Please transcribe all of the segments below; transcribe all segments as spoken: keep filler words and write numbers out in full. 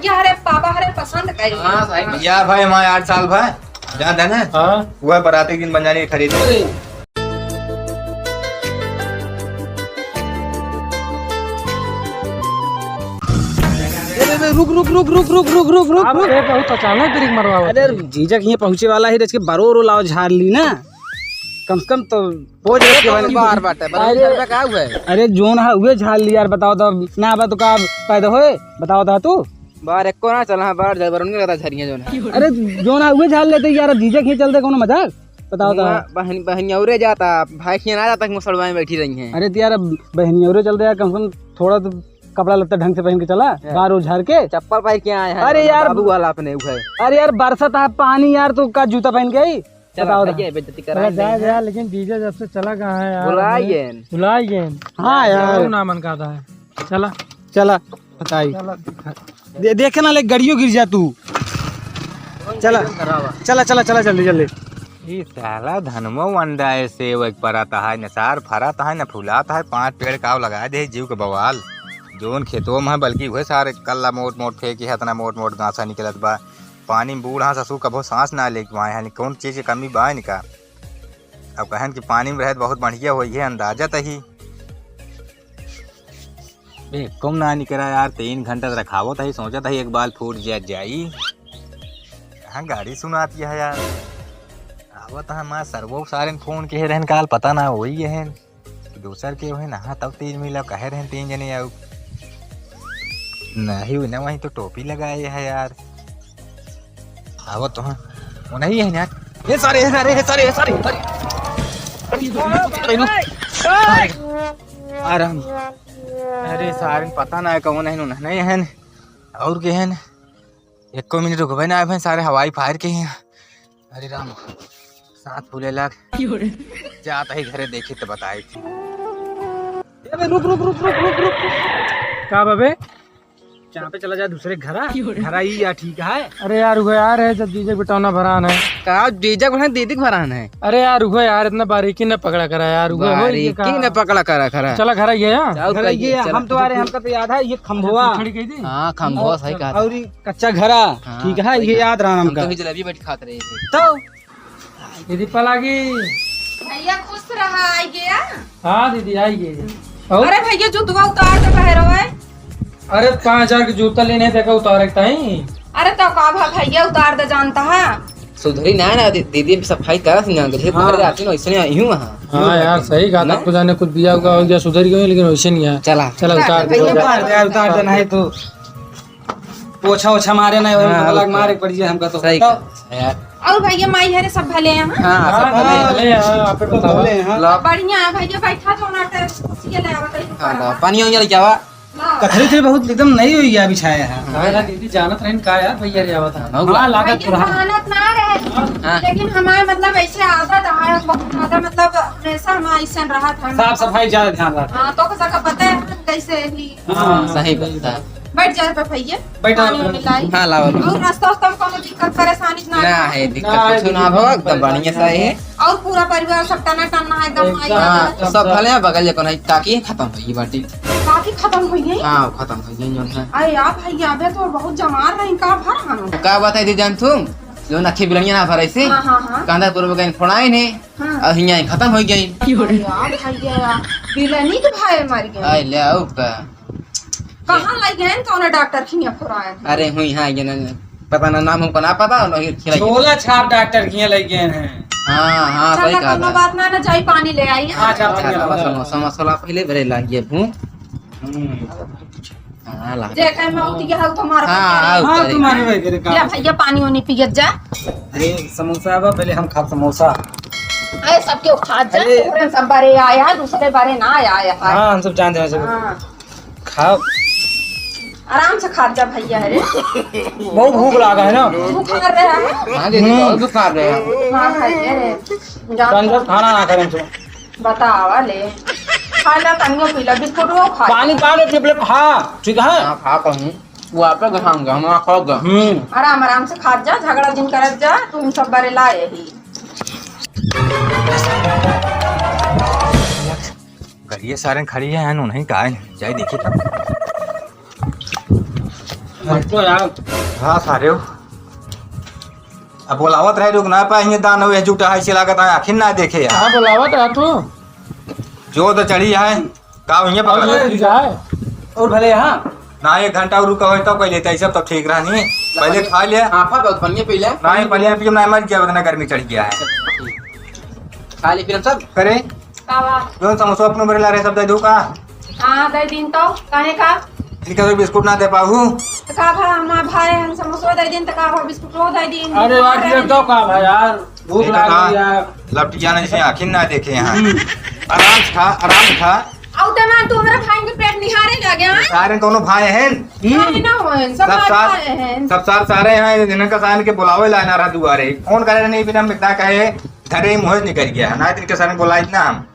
क्या रे पापा, हरे पसंद करी। हाँ, सही। या भाई, हमारे आठ साल भाई, जानत है ना? हाँ। वह बराती दिन बन जाने खरीदे। ए, ए, ए, रुक, रुक, रुक। आप, ए, बहुत अचानक ब्रेक मरवावत है। अरे, जीजा के हियाँ पहुँचे वाला है, जैसे कि बरो रो लाओ झाड़ ली ना। कम से कम तो बोझ रख के तो बने। बार बाटे, बरो अरे, घर में का हुआ है? अरे, जोन है, उहे झाड़ ली यार, बताओ तो, ना आवा तो का पैदा होए? बताओ तो तू। बार एको ना चला, बार जा, बरन के कता झरिया जोन है। अरे, जोन है, उहे झाड़ लेते यार, अब जीजा के चलते कौनो मजाक? बताओ तो। हुआ बहन, बहनियौरे जाता, भाई खियाँ ना जाता कि मुसलमान बैठी रही हैं। अरे, तो यार, अब बहनियौरे चलते यार, कम से कम थोड़ा तो कपड़ा लत्ता ढंग से पहन के चला, हाँ। बार उर झाड़ के। चप्पल पहन के आए हैं, अरे यार, बाबू वाला अपने उहे। अरे यार, बरसत है पानी यार, तू का जूता पहन के आई? चला, बताओ भैया, ना। बेइज्जती चला, कराई जाए नहीं है। यार, लेकिन जीजा जब से चला गया है यार, बुलाइए। हमें बुलाइए। हाँ यार। ना मन का था है। चला। चला, बताई। चला। दे-, देखे ना ले, गड़ियो गिर जा तू। चला। चला, चला, चला, जल्दी, जल्दी। ई साला धनमो अंडा ऐसे वो एक परत है, न सार फरत है, न फुलात है, पाँच पेड़ काव लगा दे, जीव के बवाल। जोन खेतों में है, बल्कि उहे सारे कल्ला मोट मोट फेंकी है, इतना मोट मोट गांसा निकलत बा। पानी में बूढ़ा ससुर कभो सांस ना लेके आए हैं, कौन चीज के कमी बा इनका। अब कहन कि पानी में रहे तो बहुत बढ़िया होई है, अंदाजा तही। बे, कम ना निकरा यार, तीन घंटा से रखावत है, सोचत है एक बार फूट जा जाई। कहाँ गाड़ी सुनाती है यार। आवत है हमार सरवो सारे फोन के रहन काल, पता ना वही है। दूसर के वही नहा तब तेज मिला, कहे रहन तीन जने आउ। नहीं हुई ना, वहीं तो टोपी लगाए है यार। आवत तो हाँ। वो नहीं है यार। ये सारे, ये सारे, ये सारे, ये सारे, ये सारे। अरे, अरे, आ रहा हूँ। अरे सारे पता ना है कौन है, उन्हें नहीं है। और के है? एको मिनट रुकबे ना, अबे सारे हवाई फायर के ही हैं। अरे राम, साथ फूले लाग। जात ही घरे देखी तो बताई थी। अबे रुक, रुक, रुक। का बबे? जहाँ पे चला जाए दूसरे घरा, घरा ही या ठीक है। अरे यार, उहे यार है, जब जीजे के बेटौना भरान है। का जीजे के भरान, दीदी के भरान है? अरे यार, उहे यार, इतना बारीकी न पकड़ा करा यार, उहे हो ये बारीकी का? न पकड़ा करा, करा। चला घर आइए, हाँ? जाओ, घर आइए, कहिए, चला। हम तो आ रहे, हमका तो याद है, ये खंभवा। खड़ी कही थी? हाँ, खंभवा और सही कहा। और ये कच्चा घरा, हाँ, ठीक है, सही ये कहा। याद रहा हम हमका। तो ही जलेबी बैठ खात रहे थे। तो? दीदी पलागी। भैया खुश रहा, आई गया। हाँ दीदी, आई गया। और? अरे भैया, जूतवा उतार दे, पहरो है। अरे, पाँच हजार के जूता लेने थे, का उतारे के ताई? अरे, तो का भा भैया, उतार दे, जानता है। सुधरी ना, ना, दी-, दीदी सफाई करत ना, जैसे हाँ। घर आती ना, वैसे नहीं आई हूँ वहाँ। हाँ यार, सही कहा, ना? तब तो जाने कुछ दिया हुआ हो गया, सुधर गई, लेकिन वैसे नहीं है। चला। चला, उतार दे। भैया, उतार दे, उतार दे, नहीं तो पोछा ओछा मारे ना, हाँ, लग और मारे पड़ जाए हमका तो। सही कहा यार। और भैया, माई हरे सब भले हैं? हाँ, सब हाँ, भले हैं। भले हैं, हाँ, आप तो भले हैं, हाँ। ला। बढ़िया है भैया, बैठा तो ना, तेरे कुर्सी ले आवा, तेरे हाँ, ला, पानी हो गया क्या? हाँ। कथरी थे बहुत एकदम नई हुई है, बिछाया है। हाँ, ना दीदी, जानत रहन का यार, भैया रे आवत है। हाँ, हाँ, लागत भैया, पुराना। जानत ना रहे, हाँ। लेकिन हमारे मतलब ऐसे आदत है, बहुत ज्यादा मतलब हमेशा हम ऐसे रहत है। साफ सफाई ज्यादा ध्यान रखते। हाँ, तो का पता है कैसे ही। हाँ, सही बात है। बैठ जाए पे भैया, बैठा पानी रहो। वानी लाई। हाँ, लाओ, लाओ। और रास्ता उस्ता में कोनो दिक्कत परेशानी ना ना रहे? है, दिक्कत ना कुछ है, ना हो, एकदम बढ़िया सा है। और पूरा परिवार सब टना टन ना है, एकदम एकदम। हाँ, सब भले हैं, बगल जे कोनो है, काकी खत्म हुई बाटी। काकी खत्म हुई है? हाँ, खत्म हुई है, जौन है। अरे यार भैया, अबे तो बहुत जमार रही, का भर हन? का बात है, दी जान तू, जो नखी बिलनिया ना भराई से, हाँ, हाँ, हाँ। कांदा पूर्व गए फोड़ाए ने, हाँ। और हियाँ खत्म हो गई। अरे यार भैया, बिलनी के भाई मर गए। आए ले आओ का। कहाँ लइ गए हैं, कौन डॉक्टर खिया फुराए? अरे हुई हाँ, ये ना, पता ना, नाम हमको ना पता, ना ये खिलाई। झोला छाप डॉक्टर खिया लइ गए हैं। हाँ, हाँ, चल सही ना, कहा कोनो था। बात ना, ना जाई पानी ले आई। हाँ, अच्छा, अच्छा, पानी अच्छा, लाओ। समोसा, मसाला पहले बड़े लागिए भू। हम्म। हाँ, ला। जे कहे मैं उठी है, तुम्हारा हाँ, पकड़े। हाँ, करे। तुम्हारे वही करे का। ले भैया, पानी उनी पियत जा। अरे, समोसा बा, पहले हम खाब समोसा। अरे, सब केहू खात जा, अरे। तोहरे सब बारे आया, दूसरे बारे ना आया है। हाँ, हम सब जानते हैं, सब। हाँ। खाओ। आराम से खात जा भैया, अरे। बहुत भूख लागा है ना? भूख मार रहा है। हाँ, दीदी, हम्म। बहुत भूख मार रहे हैं। हाँ, खाइए रे। जा। तन जब खाना ना करें तो। बतावा ले। खा ला, तनियो पी ला, बिस्कुटो खा। पानी, पानी, टिपले खा, ठीक है? हाँ, खा कहूँ। वो आपे गहाम गहम, हम खा गए। हम्म। आराम, आराम से खात जा, झगड़ा जिन करत जा, तू हम सब बारे लाए ही। गलिए सारे खड़ी है, उन्हें का है? जाए देखी तब। हमको यार। हाँ सारे हो। अब बोलावत रहे लोग ना पाए, दान हुए जुटा है, से लागत है आखिर ना देखे यार। हाँ, बोलावत रहा तू। जो तो चढ़ी है, का हुइया पकड़ और ले। ले जाए। और भले यहाँ। ना, एक घंटा और रुका होता, पहले तो सब तो ठीक रहा नहीं। पहले खा लिया। हाँ, फल बहुत बढ़िया पी ले। ना, ये पहले पी, ना, मर गया, इतना गर्मी चढ़ गया है। खा ले फिर हम सब। करे? का बा? जो समोसा अपने बरे ला रहे, सब दे दूँ का? हाँ, दे दिन तो, काहे का? इनका तो बिस्कुट ना दे पाहू। तो का भा, हमार भाई हम समोसा दे दिन, तो का भा, बिस्कुट वो दे दिन। अरे यार, ये तो का भा यार, भूख ये तो लाग का रही है। लपटिया ने जैसे आखिर ना देखे यहाँ। हम्म। आराम से खा, आराम से खा। आउ ते मान, तू हमरा भाई के पेट निहारे लगे, हाँ? सारे कौनो भाई हैं? काहे ना होएन, सब सब भाई सार, भाई हैं। सब सार सारे हैं, जिनका सार के बुलावे ला ना रहा दुआरे। फोन करे नहीं बिना मिलता कहे, घरे ही मुँह निकल गया है। ना इनके सारे बुलाई ना हम।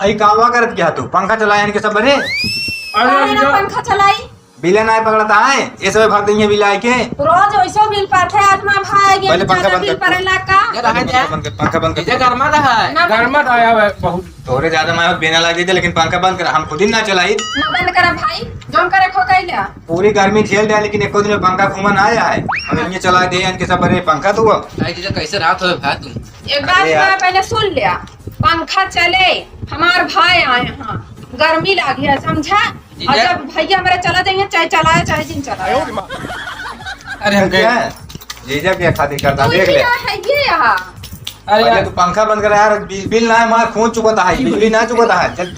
आई कावा करत क्या तू? पंखा चलाए इनके सब बने। अरे काहे ना इधर पंखा चलाई? बिल ना पकड़ता है, ये सब भाग देंगे बिल आए के। रोज वैसो बिल पाथे, आत्मा भाई, पहले पंखा ज्यादा बंद बिल कर। पड़ेला का? ये रहा पंखा जा। बंद कर, पंखा बंद कर। इधर गर्मा रहा है। ना गर्मा तो आया है बहुत। तोरे ज्यादा मार बिना लागे दे, लेकिन पंखा बंद कर, हम खुद ही ना चलाई। ना बंद करा भाई, जोन करे खो कइला। पूरी गर्मी झेल रहा है, लेकिन एको दिन में पंखा घूमन आया है। हम ये चला दे, इनके सब बने पंखा तो अब। आई जीजा, कैसे रात हो भाई तुम? एक बात अरे यार। मैं पहले सुन लिया, पंखा चले, हमार भाई आए हैं, गर्मी लागी है, समझा? जीजा। और जब भैया हमारे चला जाइए, चाहे चलाए, चाहे जिन चलाए। अरे हम क्या? जीजा के खातिर करता, देख ले। क्या है ये यहाँ? अरे अरे यार। तू पंखा बंद कर यार, बिल, बिल ना है, हमारा खून चुकाता है, बिजली ना चुकाता है। चल,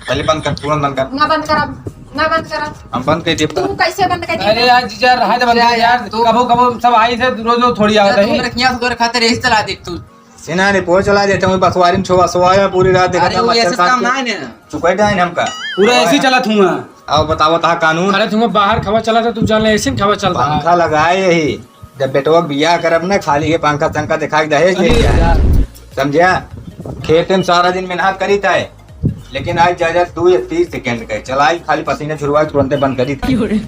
पहले बंद कर, तुरंत बंद कर। ना बंद कर अब, ना बंद कर। हम बंद कर दिए। तू कैसे बंद कर दिए? अरे यार, जीजा, रहा दे बंद कर यार, यार। तू कबो, कबो सब आई थे, रोज, रोज थोड़ी आवत है। तुम रखिया सुधर खातिर यही चला दे तू। सेना ने पोल चला देते हैं, बसवारी में छुआ, सोया पूरी रात देखा अरे, था, वो मच्छर ऐसे काट काम के ना है ना। चुकाई डाइन हमका। पूरा ऐसे ही चला थूंगा। आओ, बताओ, ता कानून। अरे, तुम बाहर खबर चला था, तुम जान ले, ऐसे ही खबर चलता है। पंखा लगाए यही, जब बेटवा के बियाह करब ना, खाली ये पंखा तंखा दिखा के दहेज ले अरे लिया। यार। समझा? खेते में सारा दिन मेहनत करी था, लेकिन आज जा, जा, दो या तीस सेकंड का चलाई, खाली पसीना छुड़वा, तुरंते बंद करी था। क्यों रे?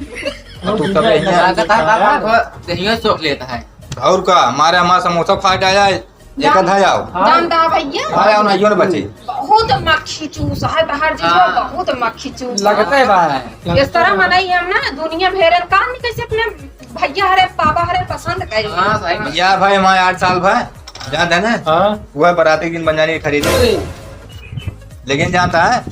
और तू सब यही है। लागत है, बाबा, दहियो सोख लेता है। और का, हमारे, हमारा समोसा खा जाए, एक आधा आओ। हाँ। जानता भैया? हाँ, आओ ना, यो ना बचे। बहुत मक्खी चूस है तहार जी, हाँ। बहुत मक्खी चूस है। लगता है बाहर है। इस तरह मनई हम ना दुनिया भेरन का नहीं, कैसे अपने भैया हरे, पापा हरे पसंद करे। हाँ, सही बात। या भाई, हमारे आठ साल भाई, जानता है ना? हाँ। वह बराती दिन बंजानी खरीदे। अरे। लेकिन जानता है,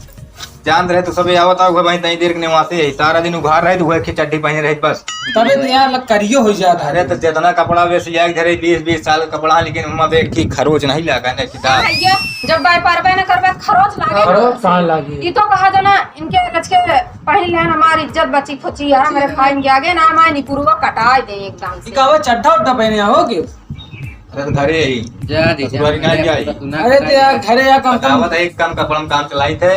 चांद रहे तो सबे आवत, आ, उहे भाई तनी देर के निवासी है, सारा दिन उघार रहे तो उहे एक चड्ढी पहने रहे बस। तबे तो यार लग करियो हो जात है। अरे तो जितना कपड़ा वे सिया के धरे, बीस बीस साल के कपड़ा, लेकिन उमा देख के खरोच नहीं लगा ना किताब। हाँ, ये जब बाय पारबे न करबे खरोच लागे। खरोच कहाँ लागी? ई तो कहा जो ना इनके रच के पहन लेन हमार इज्जत बची खुची है, हमारे भाई के आगे ना हमारे निपुरवा कटाए दे एकदम से। ई कहवा चड्ढा उड्ढा पहने हो के? अरे तो घरे ही। जा दी, जा। ससुरारी ना जाई। अरे तो यार, घरे या कम से कम बतावत है, एक कम कपड़ा में काम चलाई थे।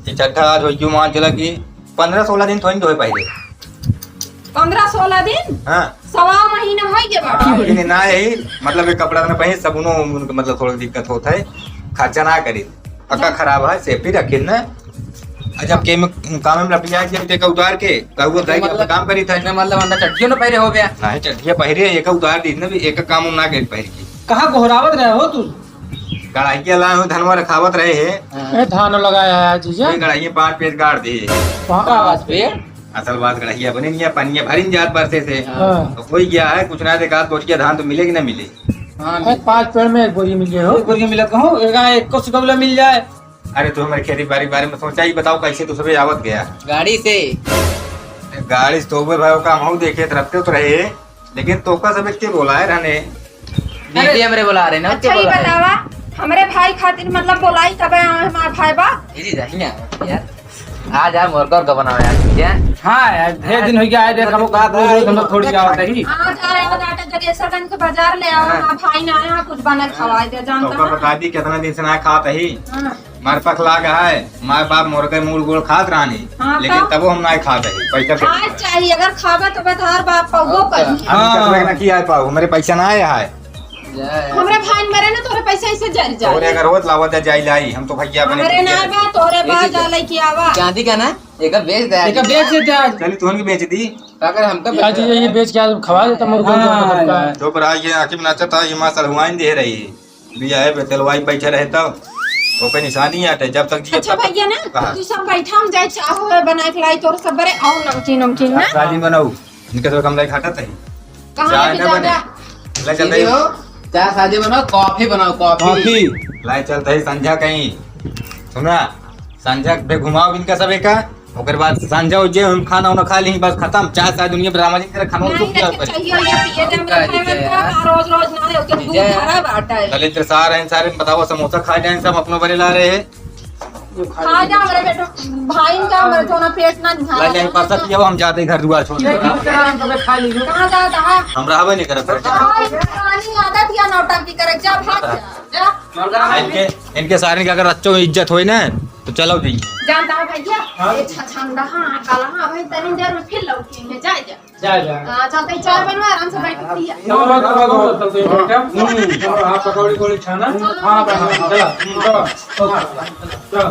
ये चड्ढा आज हो क्यों मान चला कि पन्द्रह सोलह दिन थोड़ी धोए पहले। पन्द्रह सोलह दिन? हाँ। सवा महीना हो गया बाबा। हाँ, लेकिन ना यही, मतलब, ये कपड़ा ना पहले, सबनो उनके, मतलब, थोड़ा दिक्कत होता है, खर्चा ना करी। पक्का खराब है, safety रखी ना। आ, जब के में, काम में लपिया के, ते का उतार के, कहू, दाई, मतलब, काम करी था। इतना मतलब अंदर चड्ढियों ना पहरे हो गया। नहीं, चड्ढिया पहरे, एक उतार दी ना, भी एक काम ना करी पहर की। कहाँ गोहरावत रहे हो तू? कढ़ाई के ला हो, धनवा रखावत रहे है। हाँ। ए, धान लगाया है जीजा। कोई कढ़ाई पाँच पेज गाड़ दे। कहाँ का आवाज पे? असल बात कढ़ाई बने नहीं है, पानी भरिन जात बरसे से। हाँ। तो कोई गया है, कुछ ना देखा, तो क्या धान तो मिले कि ना मिले? हाँ, ए, पाँच पेड़ में एक बोरी मिले हो। एक बोरी मिलत हो, एक, एक को सुतौला मिल जाए। अरे, तू हमारे खेती बाड़ी के बारे में सोचा ही, बताओ कैसे तू सबे आवत गया? गाड़ी से। गाड़ी से तो हुए भाई, काम हम देखे, तरफ तो रहे, लेकिन तोका सबे के बोला है रहने? दीदी हमरे बोला रहे ना, अच्छा, के ये बोला रहे? बतावा, हमरे भाई खातिर मतलब बोलाई तबे आवे हमार भाई बा? दीदी जाही ना यार, आज यार मोर घर का बनाओ यार, ठीक है? हाँ यार, ढेर दिन हो गया है, देख, हम बात रोज रोज हम लोग थोड़ी आवत रही। आज आए हो जाता, जगेसरगंज के बाजार ले आओ, हाँ। हमार भाई ना आया, कुछ बना खवाए दे, जानता तोका है? बता दी, कितना दिन से ना खात ही। हाँ। मार पख लाग है, मार बाप मोर के मूड़ गोड़ खात रहनी, हाँ, लेकिन तब? तबो हम ना खात ही, पैसा के खाए चाहिए, अगर खाबा तो बता, बाप पौगो करी। हम हाँ। कसबे के ना खिया पाऊ, हमरे पैसा ना आया है। जा, जा। हमरे भाई मरे ना, तोरे पैसा ऐसे जर जाए। तोरे अगर होत लावत जा, जाई लाई, हम तो भैया बने हमरे ना भैया। बा, तोरे बा बेच दे। जा लेके आवा। चांदी का ना, एकर बेच दे। एकर बेच दे आज। चली, तुहन के बेच दी। अगर हमका बेच आज दे। ये बेच के आज खवा देता मुर्गा हाँ, को, हाँ, मतलब का। हाँ। चुप रहा, ये आखिर में नाचत है, ये माँ सलहुआइन दे रही है। बिया है, बेतलवाई बैठे रहे तब, ओकर निशानी आटे, जब तक जिए अच्छा तब तक। भैया ना, कहा? तू सब बैठा, हम जाए चाह बनाए के लाई तोर सब बरे, और नमकीन, नमकीन ना। शादी बनाऊ। इनके सब कम लाई खाटा तही। कहाँ चाय लेके ना जाओगे? बने। ले चलते ही। हो? चाय सादी बनाओ, कॉफी बनाओ, कॉफी। कॉफी। लाई चलते ही संझा कहीं। सुना, संझा पे घुमाओ इनका सब एका। ओकर बाद संझा हो जे हम खाना उना खा ली, बस खत्म। चाय सादी दुनिया पर रामाजी करे खाना नहीं, सूख जाओ नहीं, पर। चाहिए, ये पिए दे, मेरे खाए में क्या, रोज रोज ना ले, ओके दूध खराब आता है। दलिद्र सार हैं सारे, बताओ समोसा खा जाए सब अपनों बरे ला रहे हैं। खा जा हमरे बेटो, भाई का हमरे थोड़ा पेट ना ध्यान लाई जाए, पासा पियो, हम जाते घर दुआर छोड़ के। कहाँ जाता है? हम रहबे नहीं करत। भाई, पुरानी आदत या नौटंकी करे, जा भाग जा, जा। इनके, इनके सारे की अगर अच्छो इज्जत होई ना, तो चलो दी। जानता है भैया, ये छछंदा, हाँ, काला, हाँ, भाई, तनी देर में फिर लौटेंगे, जा, जा। जा, जा। हाँ, चलते ही चाय बनवा, आराम से बैठ के पिया। हाँ, हाँ, हाँ, हाँ, हाँ, हाँ, हाँ, हाँ, पकौड़ी, पकौड़ी छाना। चलो। हाँ, हाँ, हाँ, चला, चला, चला, चला।